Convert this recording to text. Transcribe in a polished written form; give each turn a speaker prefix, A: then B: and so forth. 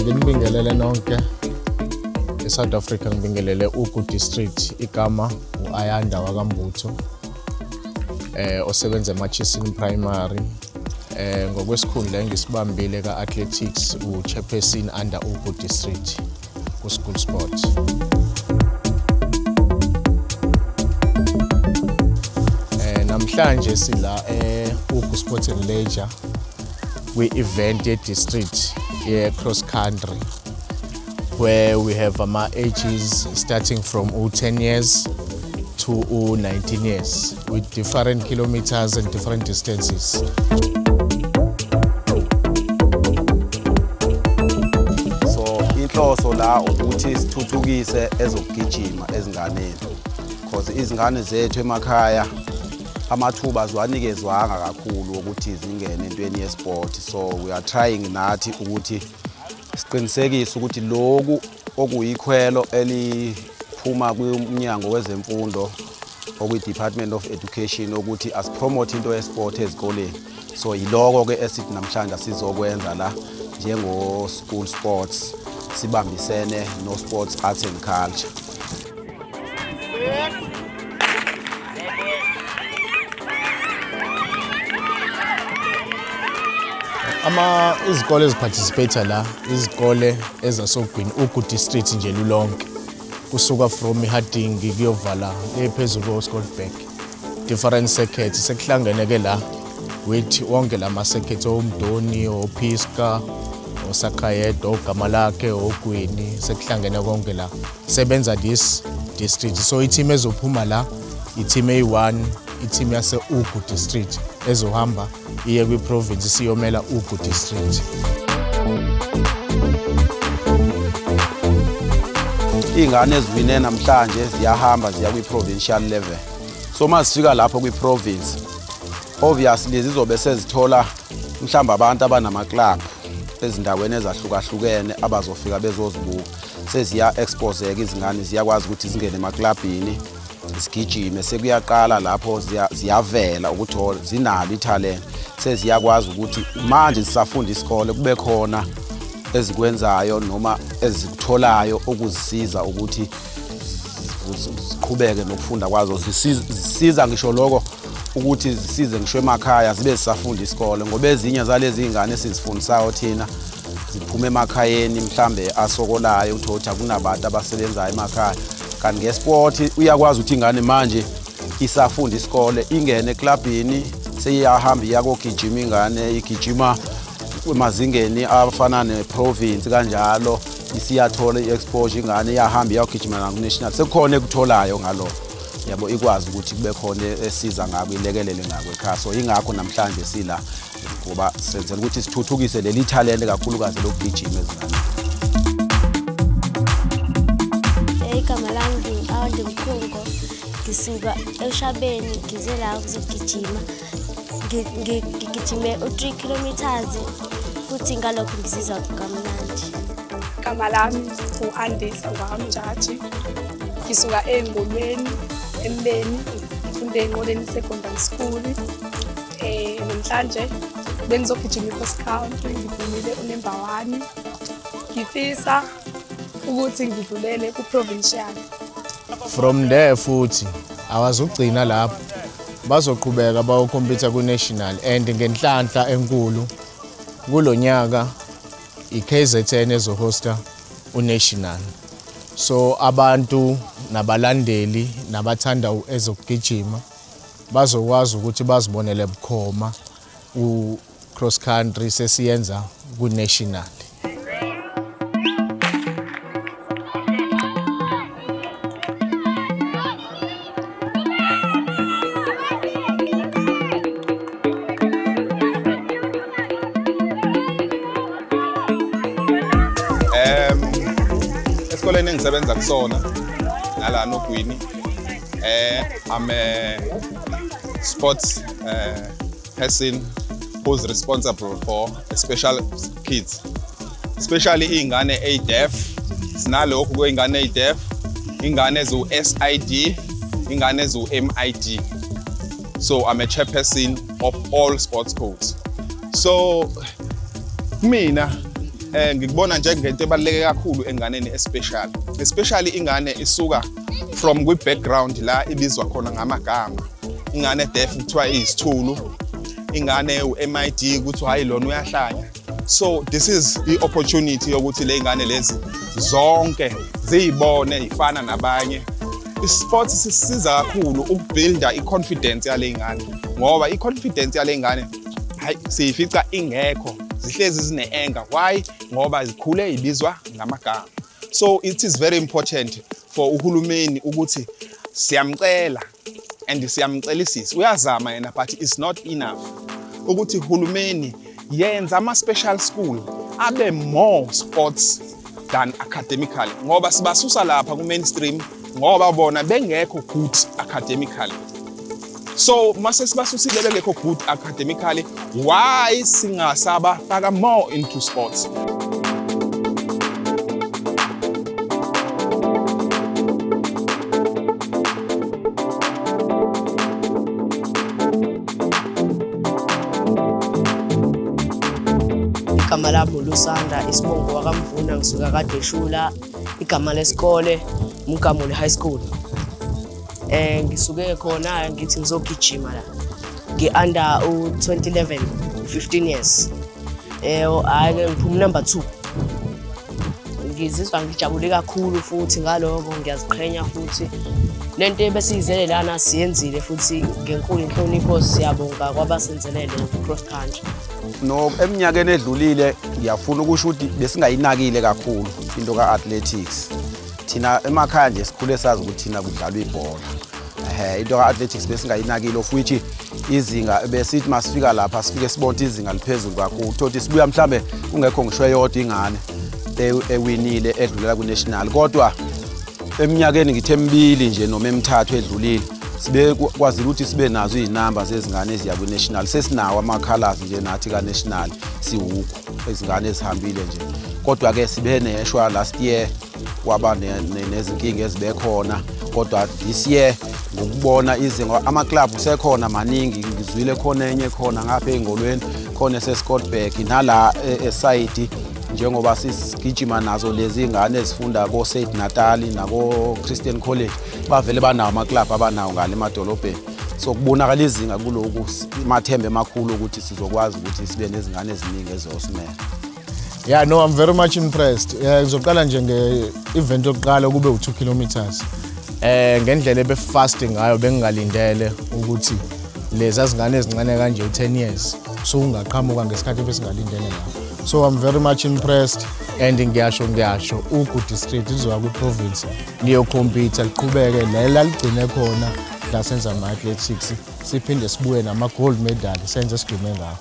A: Nginibingelele nonke eSouth Africa, ngibingelele Ugu District. Igama uAyanda wakaMbutho, osebenza eMachisini Primary. Ngokwesikhundla engisibambile ka-athletics, u-chairperson under Ugu District ku-school sport. Namhlanje sila e-Ugu Sport and Leisure kwi-event ye-district ye-cross country, where we have ama ages starting from 10 years to 19 years with different kilometers and different distances.
B: So inhloso la ukuthi sithuthukise ezokugijima ezinganeni, because izingane zethu emakhaya amathuba aziwanikezwanga kakhulu ukuthi zingene entweni yesport. So we are trying nathi ukuthi siqinisekise ukuthi lokhu okuyikhwelo eliphuma kwimnyango wezemfundo, okwi-Department of Education, ukuthi asipromote into yesport ezikoleni. So yiloko-ke esithi namhlanje sizokwenza la njengo-school sports, sibambisene no-sports, arts and culture.
A: Ama izikole eziparticipate la, izikole ezasogwini, Ugu District nje lulonke, kusuka from iHarding kuyovala ephezulu ko-Scottsburg, different circuits sekuhlangene ke la with wonke lama circuits, oMdoni, oPiska, oSakhayedo, oGamalakhe, oGwini, sekuhlangene konke la sebenza this district. So i-team ezophuma la, i-team eyi-1, i-team yase-Ugu District ezohamba iye kwi-province siyomela Ugu District.
B: Iy'ngane eziwine namhlanje ziyahamba ziya kwi-provincial level. So uma zifika lapho kwi-province, obviously zizobe sezithola mhlawumbe abantu abanama-club ezindaweni ezahlukahlukene abazofika bezozibuka. Seziya-exposeka izingane, ziyakwazi ukuthi zingene emaklabhini zigijime. Sekuyaqala lapho ziyavela ukuthi oh, zinalo ithalente. Seziyakwazi ukuthi manje zisafunda isikole kube khona ezikwenzayo noma ezikutholayo okuzisiza ukuthi ziqhubeke nokufunda kwazo. Zisiza ngisho lokho ukuthi zisize ngisho emakhaya zibe zisafunda isikole, ngoba ezinye zalezi iy'ngane esizifundisayo thina ziphuma emakhayeni mhlambe asokolayo, uthole ukuthi akunabantu abasebenzayo emakhaya. Kanti ngesport uyakwazi ukuthi ingane manje isafunda isikole ingene eklabhini, seyiyahamba iyakogijima, ingane igijima emazingeni afana ne-province kanjalo, isiyathola i-exposure, ingane iyahamba iyogijima naku-national, sekukhona ekutholayo ngalokho, yabo, ikwazi ukuthi kube khona esiza ngako, ilekelele ngako ekhaya. So yingakho namhlanje sila, ngoba senzela ukuthi sithuthukise leli thalente, kakhulukazi lokugijima ezinganeni.
C: Igama lami ngingu-Awande Mkhungo, ngisuka eShabeni, ngize la ukuzogijima. Ngigijime u-3 kilometers futhi ngalokho ngizizwa kamnandi.
D: Igama lami u-Andisa ngwakamjaji. Ngisuka eNgolweni, eMbeni, ngifunde eNqoleni Secondary School. Namhlanje bengizogijima i-cross country, ngiphumile unumber 1. Ngifisa ukuthi ngidlulele ku-provincial.
A: From there futhi awazugcina lapho, bazoqhubeka bayocompete ku-national, and ngenhlanhla enkulu kulo nyaka i-KZN ezohosta u-national. So abantu nabalandeli nabathanda ezokugijima bazokwazi ukuthi bazibonele bukhoma u-cross country sesiyenza ku-national.
E: Esikoleni engisebenza kusona nala noGwini, I'm a sports person who's responsible for special kids, especially iy'ngane eyi-deaf. Sinalokhu kwey'ngane eyi-deaf, ingane eziwu-SID, ingane eziwu-MID. So I'm a chairperson of all sports codes. So mina Ngikubona njengento ebaluleke kakhulu enganeni especially. Especially ingane isuka from kwi-background la ibizwa khona ngamagama. Ingane deaf kuthiwa iyisithulu, ingane u-MID kuthiwa hayi lona uyahlanya. So this is i-opportunity yokuthi le ngane lezi zonke ziyibone ifana nabanye. I-sports sisiza kakhulu ukubuilda i-confidence yale ngane, ngoba i-confidence yale ngane hayi siyifica ingekho, zihlezi zine-anger. Why? Ngoba zikhule ibizwa ngamagama. So it is very important for uhulumeni ukuthi siyamcela and siyamcelisisa, uyazama yena but it's not enough, ukuthi uhulumeni yenza ama-special school abe more sports than academically, ngoba sibasusa lapha ku-mainstream ngoba bona bengekho good academically. So mase sibasusile bengekho good academically, why singasabafaka more into sports?
F: Igama lami uLusanda, isibongo wakaMvuna, ngisuka kaDeshula, igama lesikole Mgamuli High School. Ngisuke khona ngithi ngizogijima la. Ngi-under u-2011, 15 years. Hhayi ke ngiphuma number 2. Ngizizwa ngijabule kakhulu futhi ngaloko, ngiyaziqhenya futhi. Lento ebesiyizele lana siyenzile futhi ngenkulu inhlonipho, siyabonga kwabasenzele le cross country.
B: No, eminyakeni edlulile ngiyafuna ukusho ukuthi besingayinakile kakhulu into ka-athletics. Thina emakhaya nje sikhule sazi ukuthi thina kudlalwa ibhola. Into ka-athletics besingayinakile, of which izinga besithi masifika lapha sifike sibone izinga liphezulu kakhulu. Thothi sibuya mhlambe kungekho ngisho eyodwa ingane ewinile edlulela ku-national, kodwa eminyakeni ngithe emibili nje noma emithathu edlulile sibe kwazile ukuthi sibe nazo izinamba zezingane eziya kwi-national. Sesinawo ama-colours nje nathi ka-national siwukho izingane ezihambile nje, kodwa-ke sibe neshwa last year kwaba nezinkinga ezibe khona, kodwa this year ngokubona izinga ama-club sekhona maningi, ngizwile khona enye khona ngapha ey'ngolweni, khona eseScottburgh nala esayidi, njengoba sigijima nazo lezi ngane ezifunda ko-St Natali nako-Christian College, bavele banawo ama-club abanawo ngale emadolobheni. So kubonakala izinga kuloku, mathemba emakhulu ukuthi sizokwazi ukuthi sibe nezingane eziningi ezizosimela.
A: Yeah, no, I'm very much impressed. Ngizoqala nje nge-event yokuqala kube u-2 kilometers. Ngendlela ebe fast ngayo bengingalindele ukuthi lezi zingane ezincane kanje u-10 years so ungaqhamuka ngesikhathi ebesingalindele ngayo. So I'm very much impressed and ngiyasho Ugu District izoya kwi-province liyocompete liqhubeke lela ligcine khona la senza ama-athletics, siphinde sibuye nama-gold medal senze sidume ngawo.